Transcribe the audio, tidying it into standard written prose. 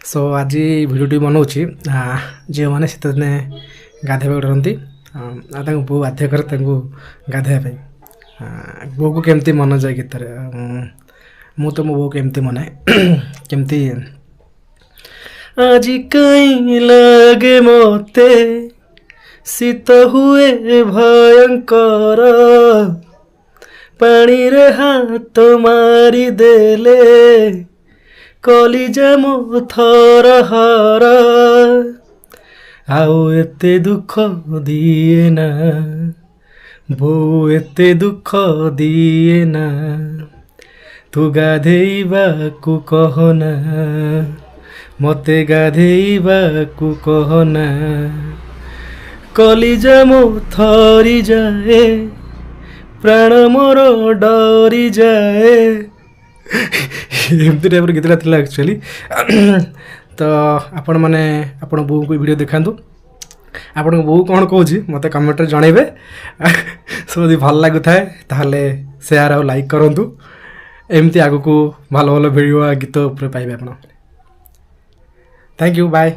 Show ଆଜି ଭିଡ଼ିଓଟି ବନାଉଛି। ଝିଅମାନେ ଶୀତଦିନେ ଗାଧୋଇବାକୁ ଡରନ୍ତି ଆଉ ତାଙ୍କୁ ବୋଉ ବାଧ୍ୟ କରେ ତାଙ୍କୁ ଗାଧୋଇବା ପାଇଁ। ବୋଉକୁ କେମିତି ମନାଯାଏ ଗୀତରେ? ମୁଁ ତ ମୋ ବୋଉକୁ କେମିତି ମନାଏ, କେମିତି? ଆଜି କାଇଁ ଲାଗେ ମତେ ଶୀତ ହୁଏ ଭୟଙ୍କର, ପାଣିରେ ହାତ ମାରିଦେଲେ କଲିଜା ମୋ ଥରହର। ଆଉ ଏତେ ଦୁଃଖ ଦିଏ ନା ବୋଉ, ଏତେ ଦୁଃଖ ଦିଏ ନା, ତୁ ଗାଧେଇବାକୁ କହନା, ମତେ ଗାଧେଇବାକୁ କହନା। କଲିଜା ମୋ ଥରିଯାଏ, ପ୍ରାଣ ମୋର ଡରିଯାଏ। ଏମିତି ଟାଇପ୍ର ଗୀତଟା ଥିଲା ଆକ୍ଚୁଆଲି। ତ ଆପଣମାନେ ଆପଣ ବୋଉଙ୍କୁ ଭିଡ଼ିଓ ଦେଖାନ୍ତୁ। ଆପଣଙ୍କ ବୋଉ କ'ଣ କହୁଛି ମୋତେ କମେଣ୍ଟରେ ଜଣାଇବେ। ସୋ ଯଦି ଭଲ ଲାଗୁଥାଏ, ତାହେଲେ ସେୟାର ଆଉ ଲାଇକ୍ କରନ୍ତୁ। ଏମିତି ଆଗକୁ ଭଲ ଭଲ ଭିଡ଼ିଓ ଆଉ ଗୀତ ଉପରେ ପାଇବେ ଆପଣ। Thank you, bye.